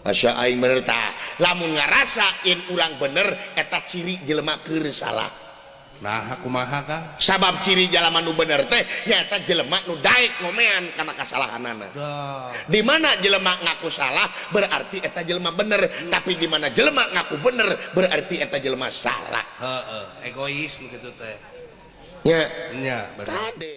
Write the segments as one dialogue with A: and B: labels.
A: Asa aing bener tah. Lamun ngarasa yen urang bener eta ciri jelema keur salah.
B: Nah, kumaha Kang?
A: Sabab ciri jelema nu bener teh nyaeta jelema nu daek ngomean kana kasalahanana. Di mana jelema ngaku salah berarti eta jelema bener, tapi di mana jelema ngaku bener berarti eta jelema salah.
B: Heeh, egois nu kitu teh.
A: Nya,
B: nya bener.
A: Tadi.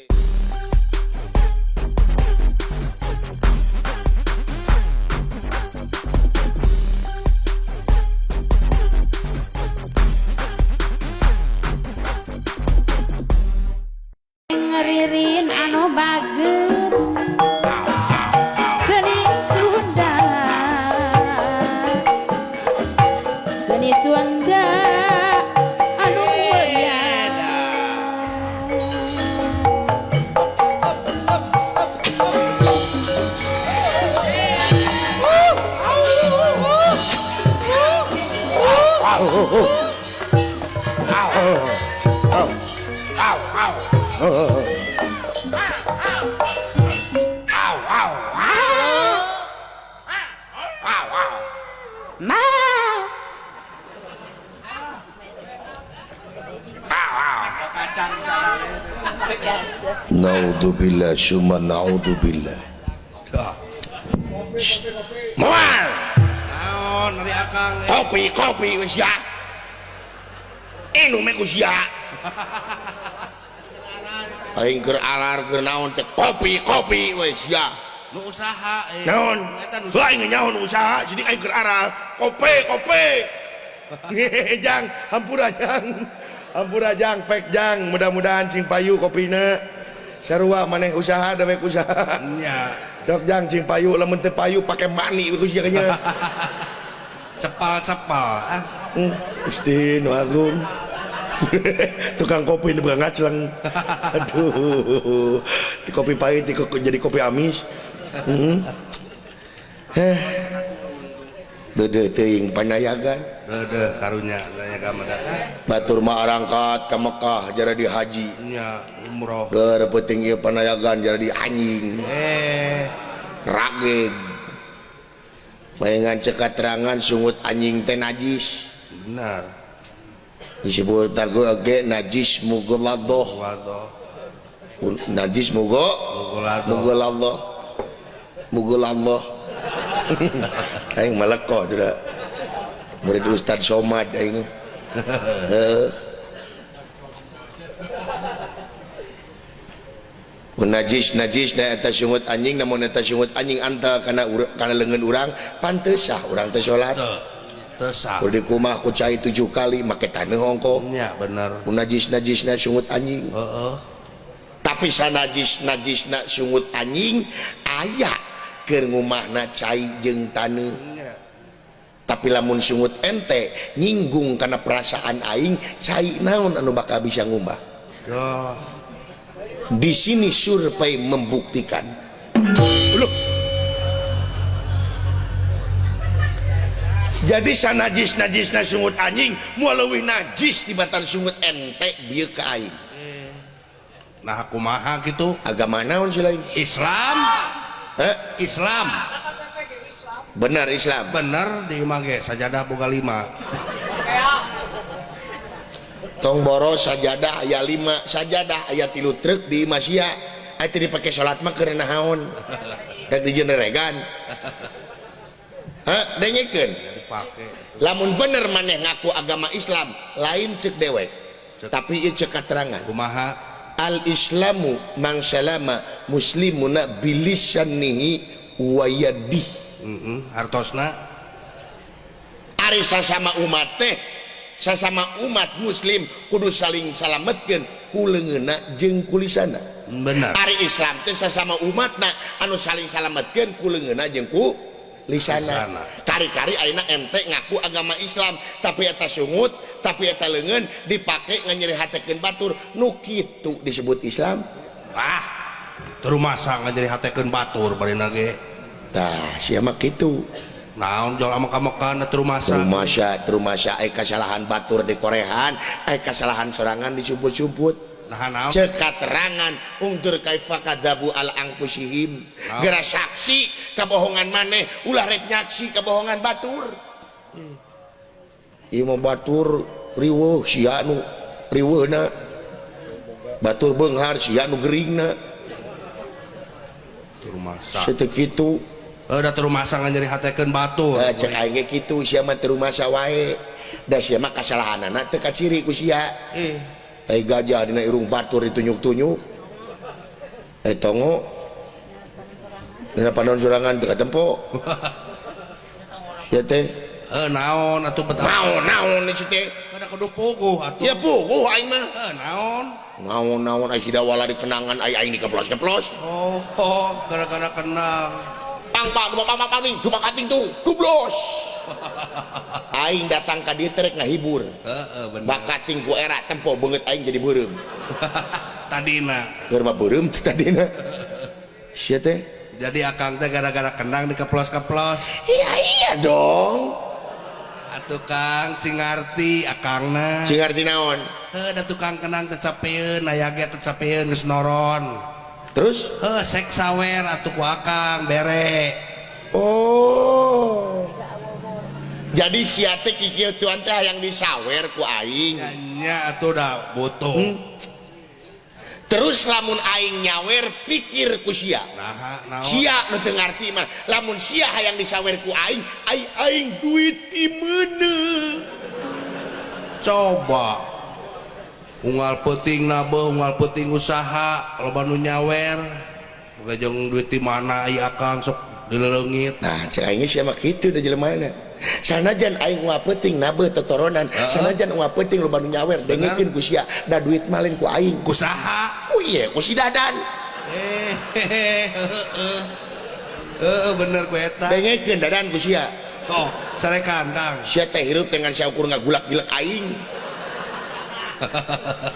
C: Ngeririn anu bager seni Sunda, seni Sunda anu mulia.
A: Naudzubillah summa naudzubillah. Moal.
B: Naon ari akang?
A: Kopi kopi wis ya. Inu meh ku sia. Aing keur alar keur naon teh kopi kopi wis ya.
B: Nu usaha
A: Naon?
B: Eta nu usaha.
A: Aing nyaon usaha jadi aing keur aral. Kopi kopi. Jang, hampura jang. Hampura jang, pek jang, mudah-mudahan cing payu kopina. Sarua maneh usaha dewek usaha.
B: Nya.
A: Sok jang cing payu lamun teu payu pake mani ku sia nya.
B: Cepal-cepal ah.
A: Gusti nu agung. Tukang kopi nu ngacleng. Aduh. Di kopi pahit di jadi kopi amis. Heh. Deudeuh teuing panayagan.
B: Deudeuh karunya nanya ka mada.
A: Batur mah arangkat ka Mekah jara di haji.
B: Nya umroh.
A: Deur peuting ieu panayagan jara di anjing. Rageg. Bayangan cek katerangan sungut anjing teh najis.
B: Benar.
A: Disebut tagu ge najis mughalladhah. Najis mughalladhah. Mughalladhah. Aing maleko sudah. Murid Ustad Somad aing. Heeh. Najis najis na eta sungut anjing namun eta sungut anjing anta kana kana leungeun urang pantes sah urang teh salat.
B: Teu sah.
A: Kudu dikumbah ku cai 7 kali make taneuh ongkoh.
B: Nya bener.
A: Najis najisna sungut anjing.
B: Heeh.
A: Tapi sanajis najisna sungut anjing aya keur ngumahna cai jeung taneuh. Tapi lamun sungut ente nyinggung kana perasaan aing cai naon anu bakal bisa ngumbah.
B: Oh.
A: Di sini survei membuktikan. Loh. Jadi sanajis najisna sungut anjing moal leuwih najis tibatan sungut ente bieu ka aing.
B: Nah kumaha kitu?
A: Agama naon sih lain?
B: Islam.
A: Heh?
B: Islam.
A: Benar Islam.
B: Bener di imah ge sajadah boga 5.
A: Tong boros sajadah aya 5, sajadah aya 3 truk di imah sia. Aya teu dipake salat mah keur naon? Rek dijeneregan. Hah, dengekeun.
B: Dipake.
A: Lamun bener maneh ngaku agama Islam, lain cek dewek. Tapi ieu cek katerangan.
B: Kumaha?
A: Al Islamu mang salama muslimuna bilisanihi wa yadihi.
B: Hartosna
A: ari sasama umat teh sasama umat muslim kudu saling salametkeun ku leungeunna jeung ku lisana.
B: Bener.
A: Ari Islam teh sasama umatna anu saling salametkeun ku leungeunna jeung ku lisana. Kari-kari ayeuna ente ngaku agama Islam tapi eta sungut tapi eta leungeun dipake nganyerihatekeun batur nu kitu disebut Islam.
B: Ah, terumasa nganyerihatekeun batur barina ge.
A: Tah, sia mah kitu.
B: Naon jol amek-amekan terumasa.
A: Terumasa, terumasa aya kasalahan batur di korehan, aya kasalahan sorangan disumput-sumput.
B: Nah, naon?
A: Cek katerangan ungdur kaifa kadzabu ala anfusihim. Geura saksi kabohongan maneh, ulah rek nyaksi kabohongan batur. Ieu mah batur riweuh sia nu riweuhna. Batur beunghar sia nu geuringna.
B: Teu rumasa.
A: Saeutik kitu.
B: Da teu rumasa nganyeri hatekeun batur.
A: Cek aing ge kitu sia mah teu rumasa wae. Da sia mah kasalahanana teu kaciri ku sia. Ai gajah dina irung batur ditunjuk-tunjuk. Tongo dina panon sorangan teu katempo. Ya teh.
B: Naon atuh betah.
A: Naon naon ieu teh?
B: Da kudu puguh atuh.
A: Ya puguh aing mah.
B: Naon?
A: Naon-naon ai sidawala dikenangan ai aing dikeplos-keplos.
B: Oh, gara-gara kenang.
A: Pang pang dua pang pang dua kating tung kublos. Aing datang ka dieu teh rek ngahibur.
B: Heeh, bener.
A: Bakating ku era tempo beungeut aing jadi beureum.
B: Tadina.
A: Keur mah beureum teh tadina. Sia teh.
B: Jadi akang teh gara-gara kenang dikeplos-keplos.
A: Iya iya dong.
B: Atuh Kang cing ngarti akangna.
A: Cing ngarti naon?
B: Heuh da tukang kenang teh capeun, aya ge teh capeun geus noron.
A: Terus?
B: Heuh sek sawer atuh ku akang bere.
A: Oh. Jadi sia teh kikieu tuan teh hayang disawer ku aing.
B: Nya atuh da butuh.
A: Terus lamun aing nyawer pikir ku sia.
B: Naha naon?
A: Sia nu teu ngarti mah. Lamun sia hayang disawer ku aing, ai aing duit di meuna.
B: Coba. Unggal peuting nabeuh, unggal peuting usaha, loba nu nyawer. Boga jeung duit di mana ai akang sok dileleungit.
A: Nah, cek aing sia mah kitu da jelemana. Sanajan aing unggal peuting nabeuh totoronan, sanajan unggal peuting loba nu nyawer, dengekeun ku sia, da duit mah lain ku aing.
B: Ku saha?
A: Ku ieu, ku si Dadan.
B: Heeh, bener ku eta.
A: Dengekeun Dadan ku sia.
B: Oh, carekan Kang.
A: Sia teh hirup dengan saukur ngagulak-gilek aing.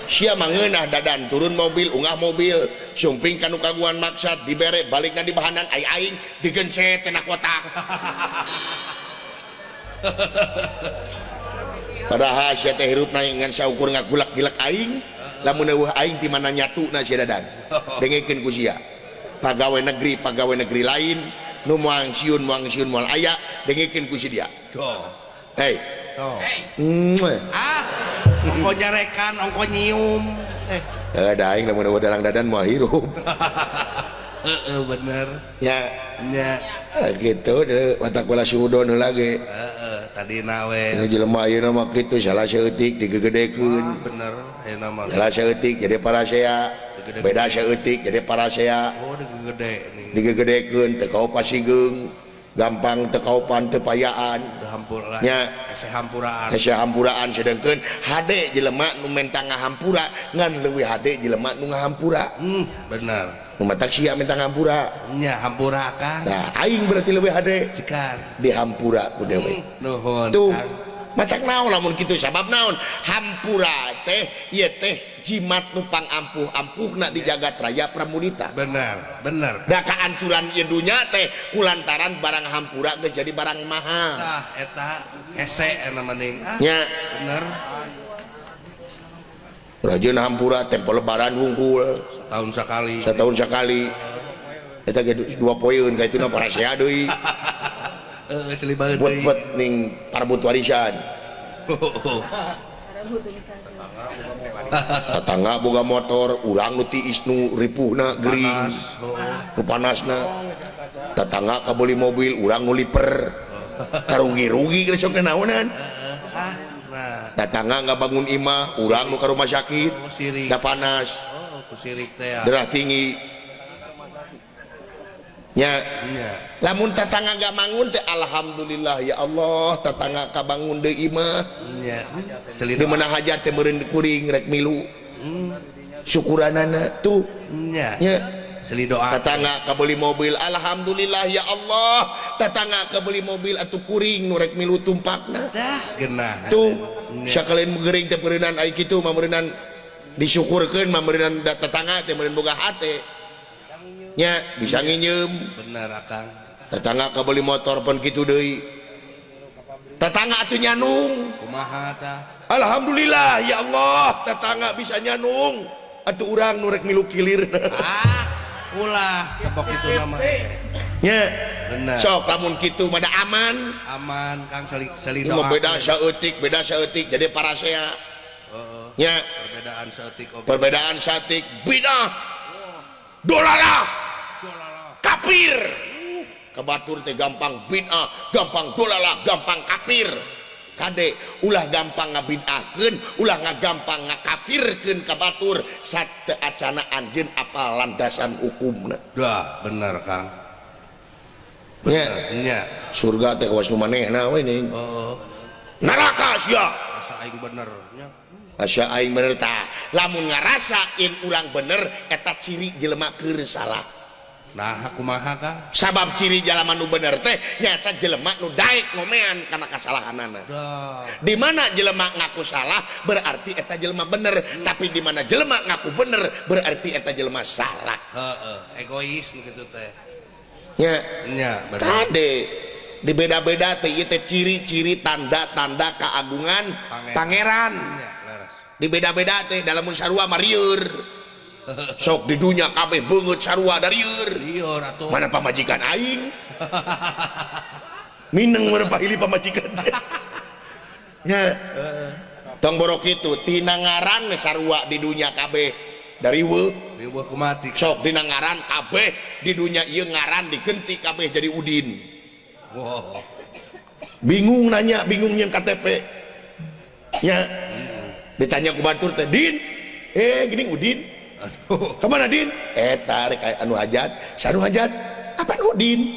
A: Sia mah ngeunah Dadan turun mobil, unggah mobil, sumping ka nu kagungan maksad dibere balikna di bahanan ai aing digencet tina kotak. Padahal sia teh hirup ngan saukur ngagulak-gilek aing, lamun eueuh aing ti mana nyatuna sia Dadan. Dengekeun ku sia. Pagawe negeri lain, nu moal siun moal aya, dengekeun ku si dia. Hei.
B: Ah, ongko nyarekan, ongko nyium.
A: Da aing lamun eueuh dalang Dadan moal hirup.
B: Heeh, bener.
A: Ya.
B: Nya.
A: Gitu deh, matak bola suudon heula ge.
B: Heeh, tadina we.
A: Jelema ayeuna mah kitu salah saeutik digegedekeun.
B: Bener, ayeuna mah.
A: Salah saeutik jadi parasea, beda saeutik jadi parasea.
B: Oh, digegede nih.
A: Digegedekeun teu kaopasigeung, gampang teu kaopan teu payaan.
B: Teu hampura.
A: Nya
B: hese hampuraan.
A: Hese hampuraan sedengkeun hade jelema nu menta ngahampura ngan leuwih hade jelema nu ngahampura.
B: Bener.
A: Nu matak sia minta ngampura.
B: Nya hampura Kang.
A: Nah, aing berarti leuwih hade.
B: Cikan.
A: Dihampura ku dewe.
B: Nuhun.
A: Tuh. Matak naon lamun kitu sabab naon? Hampura teh ieu teh jimat nu pangampuh-ampuhna di jagat raya Pramudita.
B: Bener, bener.
A: Da kaancuran ieu dunya teh kulantaran barang hampura geus jadi barang mahal.
B: Tah eta hese eta mending. Ah,
A: nya.
B: Bener.
A: Rajin hampura tempo lebaran wungkul.
B: Setahun sekali.
A: Setahun sekali. Eta ge dua poeun ka ituna parasea deui.
B: Heeh, selibaeun deui.
A: Buat-buat ning parbut warisan. Tetangga boga motor, urang nu tiis nu ripuhna gering. Nu panasna. Tetangga kabeuli mobil, urang nu liper. Karugi-rugi geus sok naonan. Tetangga nggak bangun imah, urang nu ka rumah sakit, da panas, darah tinggi. Nya, lamun tetangga nggak bangun teh alhamdulillah ya Allah, tetangga kabangun deui imah. Di mana hajat teh meureun kuring rek milu. Syukuranana tuh. Nya. Tetangga kabeli mobil, alhamdulillah ya Allah, tetangga kabeli mobil atuh kuring nu rek milu tumpakna.
B: Dah geunah.
A: Tuh, sakalian geuring teh meureunnan ai kitu mah meureunnan disyukurkeun mah meureunnan tetangga teh meureun boga hate. Nya bisa nginjem.
B: Bener akang.
A: Tetangga kabeli motor pun kitu deui. Tetangga atuh nyanung.
B: Kumaha tah?
A: Alhamdulillah ya Allah, tetangga bisa nyanung. Atuh urang nu rek milu kilir.
B: Ah, ulah tepok itu nama.
A: Nya.
B: Bener.
A: Sok lamun kitu mah da aman.
B: Aman Kang, saling saling
A: Ini mah beda
B: doakeun.
A: saeutik, beda saeutik jadi parasea.
B: Heeh.
A: Nya,
B: Perbedaan saeutik oge.
A: Perbedaan saeutik bidah. Dolalah. Kafir. Ka batur teh gampang bid'ah, gampang dolalah, gampang kafir. Kade ulah gampang ngabid'ahkeun, ulah ngagampang ngakafirkeun ka batur sateu acana anjeun apa landasan hukumna.
B: Dah, bener Kang.
A: Nya,
B: Nya.
A: Surga teh kawas nu manehna we ning.
B: Heeh.
A: Neraka sia.
B: Asa aing bener nya.
A: Asa aing bener tah. Lamun ngarasa in urang bener eta ciri jelema keur salah.
B: Nah, kumaha Kang?
A: Sabab ciri jelema nu bener teh nyaeta jelema nu daek ngomean kana kasalahanana.
B: Dah.
A: Di mana jelema ngaku salah berarti eta jelema bener, tapi di mana jelema ngaku bener berarti eta jelema salah.
B: Heeh, egois nu kitu teh.
A: Nya,
B: Nya, bener.
A: Kade di beda-beda teh ieu teh ciri-ciri tanda-tanda keagungan
B: Pangeran.
A: Pangeran.
B: Nya, leres.
A: Di beda-beda teh dalam sarua mah rieur. Sok di dunya kabeh beungeut sarua da rieur.
B: Lieur atuh.
A: Mana pamajikan aing? Mineng mana pahili pamajikan. Nya. Tong borok kitu tina ngaran sarua di dunya kabeh dari we.
B: Riweuh kumati.
A: Sok dina ngaran kabeh di dunya ieu ngaran digenti kabeh jadi Udin.
B: Wow.
A: Bingung nanya, bingung yang KTP. Nya. Ditanya ku batur teh, "Din, gini Udin."
B: Aduh.
A: Kemana Din? Tarik anu hajat, sanu hajat, apaan Udin?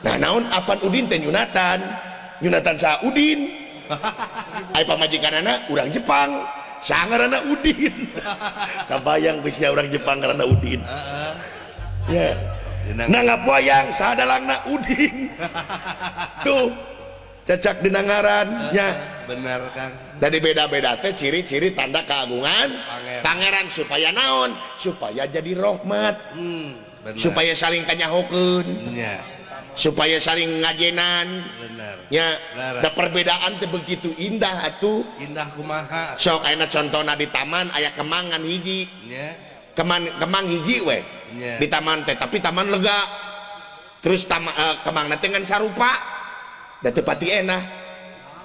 A: Nah, naon apaan Udin teh Yunatan. Yunatan sa Udin. Ai pamajikanana urang Jepang, sangarana Udin. Kabayang bisa urang Jepang ngaranna Udin.
B: Heeh.
A: Ya.
B: Dina
A: Nah, ngapoyang sadalangna Udin. Tuh. Cacak dina ngaran nya.
B: Bener Kang.
A: Dari beda-beda teh ciri-ciri tanda keagungan
B: Pangeran.
A: Pangeran supaya naon? Supaya jadi rahmat.
B: Bener.
A: Supaya saling kanyahokeun,
B: Nya,
A: supaya saling ngajenan.
B: Bener.
A: Nya,
B: Leres.
A: da perbedaan teh begitu indah atuh.
B: Indah kumaha?
A: Sok ayeuna contona di taman aya kemangan hiji.
B: Nya.
A: Kemang, kemang hiji we.
B: Nya.
A: Di taman teh, tapi taman lega. Terus kemangna teh ngan sarupa. Da teu pati enah.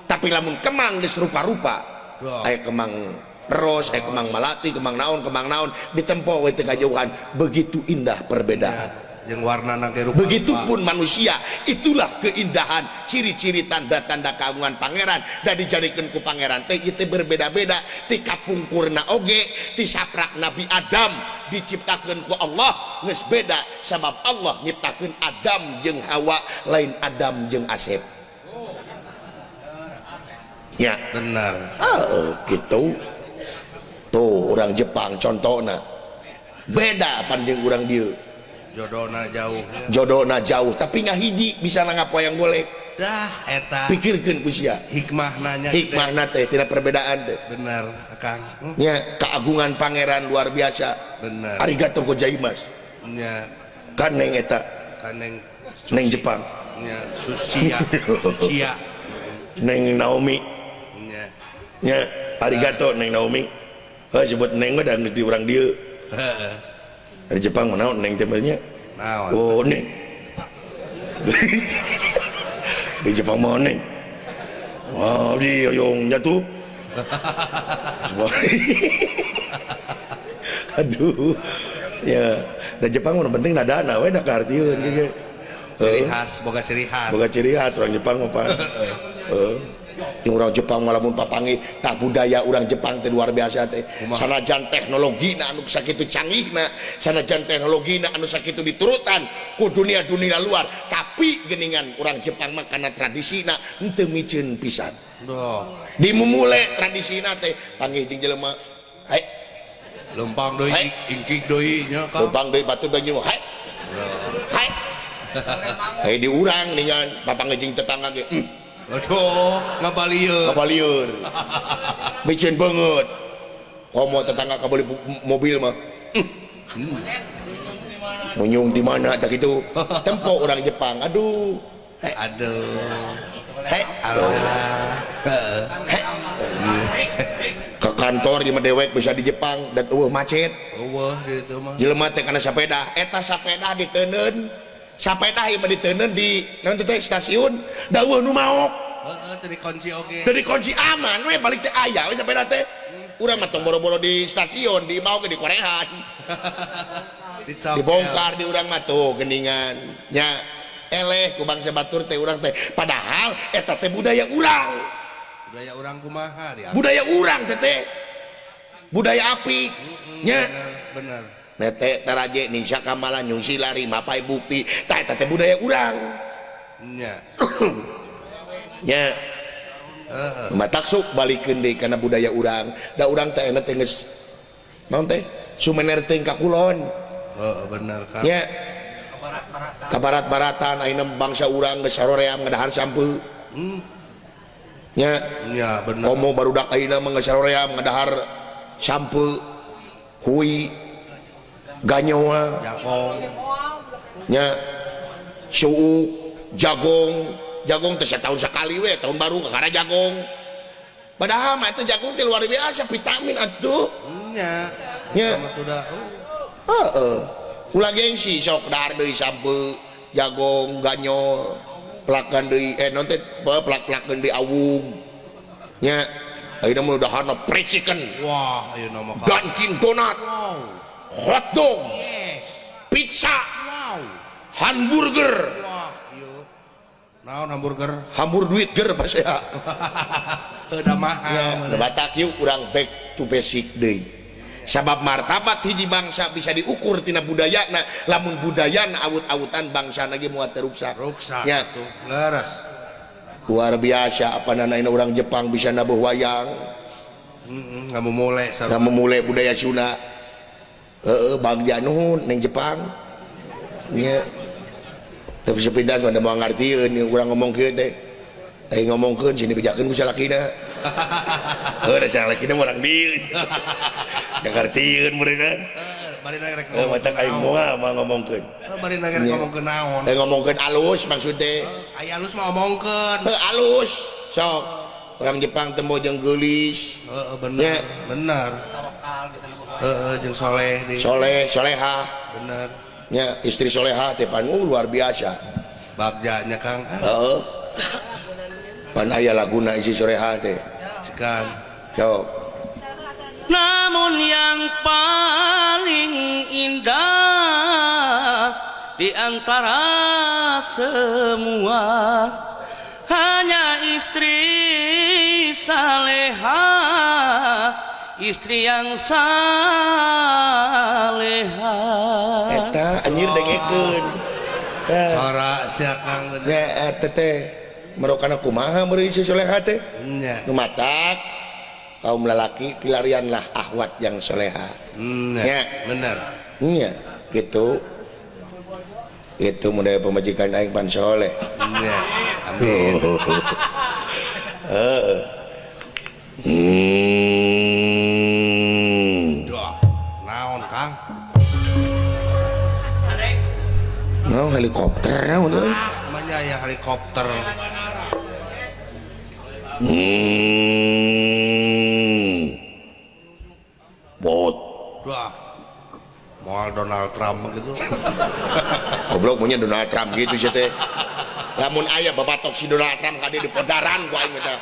A: Tapi lamun kemang geus rupa-rupa,
B: Wah.
A: aya kemang ros, aya kemang malati, kemang naon, ditempo we teu kajauhan. Begitu indah perbedaan.
B: Jeung warnana ge rupa-rupa.
A: Begitupun manusia, itulah keindahan ciri-ciri tanda-tanda keagungan pangeran dan dijadikan ku pangeran teh ieu teh berbeda-beda ti kapungkurna oge ti saprak Nabi Adam diciptakeun ku Allah geus beda sabab Allah nyiptakeun Adam jeung Hawa lain Adam jeung Asep. Ya.
B: Benar.
A: Ah, gitu. Tuh orang Jepang contohna. Beda pan jeung urang dieu.
B: Jodona jauh.
A: Jodona jauh tapi ngahiji bisa nanggap wayang golek.
B: Dah eta.
A: Pikirkeun ku sia.
B: Hikmahna nya.
A: Hikmahna teh tidak perbedaan teh.
B: Benar, Kang.
A: Nya keagungan pangeran luar biasa.
B: Benar.
A: Arigatou gozaimasu.
B: Nya.
A: Kan neng eta.
B: Kan neng
A: neng Jepang.
B: Nya Sucia. Sucia.
A: Neng Naomi.
B: Nya.
A: Nya arigato neng Naomi. Heuh sebut neng mah da geus di urang dieu.
B: Heeh.
A: Dari Jepang mah naon neng teh nya?
B: Naon?
A: Oh, neng. Di Jepang mah neng. Wah, di oyong jatuh. Aduh. Ya, da Jepang mah penting nadana we da kahartieun ge.
B: Ciri khas, boga ciri khas.
A: Boga ciri khas orang Jepang mah, Pak. Heeh. Yang orang Jepang malah mun papanggih tah budaya orang Jepang teh luar biasa teh.
B: Kumaha?
A: Sanajan teknologina anu sakitu canggihna, sanajan teknologina anu sakitu diturutan ku dunia-dunia luar, tapi geuningan orang Jepang mah kana tradisina henteu miceun pisan.
B: Duh.
A: Dimumule tradisina teh panggih jeung jelema. Hai.
B: Lempang deui,
A: Hai.
B: ingkik deui nya Kang.
A: Lempang deui batur deui hai. Hai. Hai di urang ningan papanggih jeung tetangga ge.
B: Aduh, ngabalieur.
A: Ngabalieur. Micin banget. Komo tetangga kabeli mobil mah. Munyung di mana tak itu? Tempo orang Jepang. Aduh. Hei.
B: Aduh.
A: Hei.
B: Alah.
A: Hei. Ke Kantor di dewek bisa di Jepang dan eueuh macet.
B: Eueuh di ditu mah.
A: Jelema teh kana sapeda, eta sapeda diteundeun. Sapeda ieu mah diteundeun di naon teh stasiun, da eueuh nu maok.
B: Heeh, teu dikunci oge.
A: Teu dikunci aman we balik teh aya we sapeda teh. Urang mah tong boro-boro di stasiun, di imah oge di korehan. Dibongkar di urang mah tuh geningan. Nya eleh ku bangsa batur teh urang teh. Padahal eta teh budaya urang.
B: Budaya urang kumaha dia?
A: Budaya urang teh teh. Budaya apik. Nya
B: bener.
A: Nete taraje ninsa kamala nyungsi lari mapai bukti. Tah eta teh budaya urang.
B: Nya.
A: Nya. Heeh. Matak sok balikeun deui kana budaya urang. Da urang teh enak teh geus naon teh? Sumener teh ka kulon.
B: Heeh, bener Kang.
A: Nya. Ka barat-baratan ayeuna bangsa urang geus saroream ngadahar sampeu. Nya.
B: Nya bener.
A: Komo barudak ayeuna mah geus saroream ngadahar sampeu, hui, ganyoa,
B: jagong.
A: Nya suuk, jagong. Jagong teh setahun sekali we, tahun baru kakara jagong. Padahal mah eta jagong teh luar biasa vitamin atuh.
B: Nya.
A: Nya. Heeh. Ulah gengsi sok dahar deui sampeu, jagong, ganyol, pelakan deui naon teh pelak-pelakeun deui awug. Nya. Ayeuna mah daharna fried chicken.
B: Wah, ayeuna mah
A: Dunkin Donut.
B: Wow.
A: Hot dog.
B: Yes.
A: Pizza.
B: Wow.
A: Hamburger.
B: Wah, ieu. Naon hamburger?
A: Hambur duit ger pas ya.
B: Udah mahal.
A: Ya, batak yuk urang back to basic deui. Sabab martabat hiji bangsa bisa diukur tina budayana, lamun budayana awut-awutan bangsa lagi moal teu ruksak.
B: Ruksak
A: ya.
B: Tuh, leres.
A: Luar biasa apa nanaina urang Jepang bisa nabuh wayang.
B: Heeh, ngamumule sarua.
A: Ngamumule budaya Sunda. Heeh, bagja nuhun ning Jepang. Nya. Tapi sepintas mah moal ngartieun urang ngomong kieu teh. Aing ngomongkeun sini bejakeun ku salakina. Heuh, da salakina mah urang dieu. Da ngartieun meureunna.
B: Bari rek
A: ngomong aing moal mah ngomongkeun.
B: Bari rek ngomongkeun naon?
A: Rek ngomongkeun alus maksud teh.
B: Aya alus mah omongkeun.
A: Heuh, alus. Sok. Urang Jepang teh jeung geulis.
B: Heeh, bener. Bener. Heeh, jeung soleh deui.
A: Soleh, solehah.
B: Bener.
A: Nya istri solehah teh pan luar biasa.
B: Bagjanya Kang.
A: Heeh. Pan aya laguna istri solehah teh.
B: Cikan.
A: Sok.
D: Namun yang paling indah di antara semua hanya istri saleha, istri yang saleha.
A: Eta anjir dengekeun.
B: Sora sia Kang bener.
A: Nya eta teh merokana kumaha meureun istri soleha teh?
B: Nya.
A: Nu matak kaum lelaki pilarianlah ahwat yang soleha.
B: Nya, bener.
A: Nya, gitu. Itu model pemajikan aing pan soleh.
B: Nya, amin.
A: Heeh.
B: Duh, naon Kang?
A: Naon helikopter naon euy?
B: Manya ya helikopter.
A: Bot.
B: Wah. Moal Donald Trump gitu.
A: Goblok punya Donald Trump gitu sih teh. Lamun aya babatok si Donald Trump kade di podaran ku aing teh.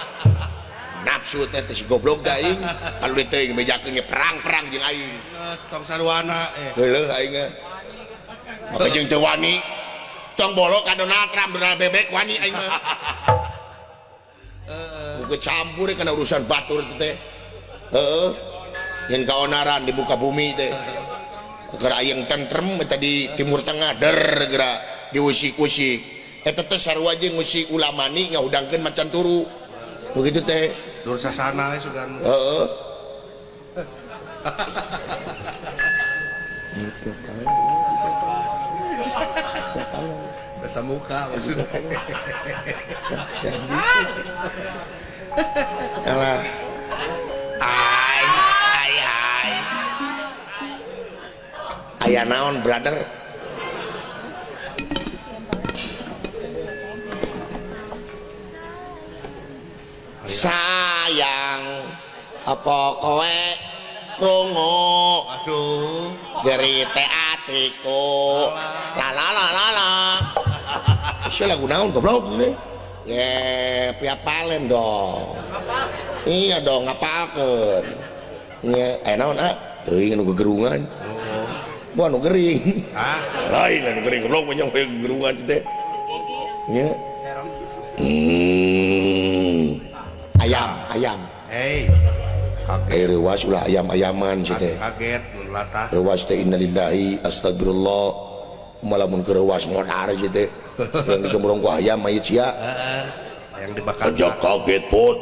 A: Nafsu teh si goblok da aing. Kalau teh bejakeun ge perang-perang jeung aing.
B: Geus tong saruana eh.
A: Heueuh aing mah. Maka jeung teu wani. Tong bolok ka Donald Trump, Donald bebek wani aing mah. Buku campur kana urusan batur teh. Heeh. Yen kaonaran di muka bumi teh. Keur aya tentrem eta di Timur Tengah der geura diusik-usik. Eta teh sarua jeung ngusik ulamani ngahudangkeun macan turu. Begitu teh.
B: Dursasana we sugan.
A: Heeh.
B: Basa muka maksudnya.
A: Alah.
B: Ai ai ai.
A: Aya naon brother? Sayang. Apa kowe krungu?
B: Aduh.
A: Jerite atiku. La la la la la. Isi lagu naon goblok ini? Ye, piapalen dong. Iya dong, ngapalkeun. Nya, naon ah? Teuing anu gegerungan. Wah, anu gering.
B: Ah,
A: Lain anu gering goblok mah nyampe gegerungan teh. Nya. Ayam, ayam.
B: Hei. Kaget.
A: Reuwas ulah ayam-ayaman sih teh.
B: Kaget mun latah.
A: Reuwas teh innalillahi astagfirullah. Malamun keur reuwas modar sih teh. Yang digembrong ku ayam mayit sia.
B: Heeh. Yang dibakar.
A: Aja kaget pun.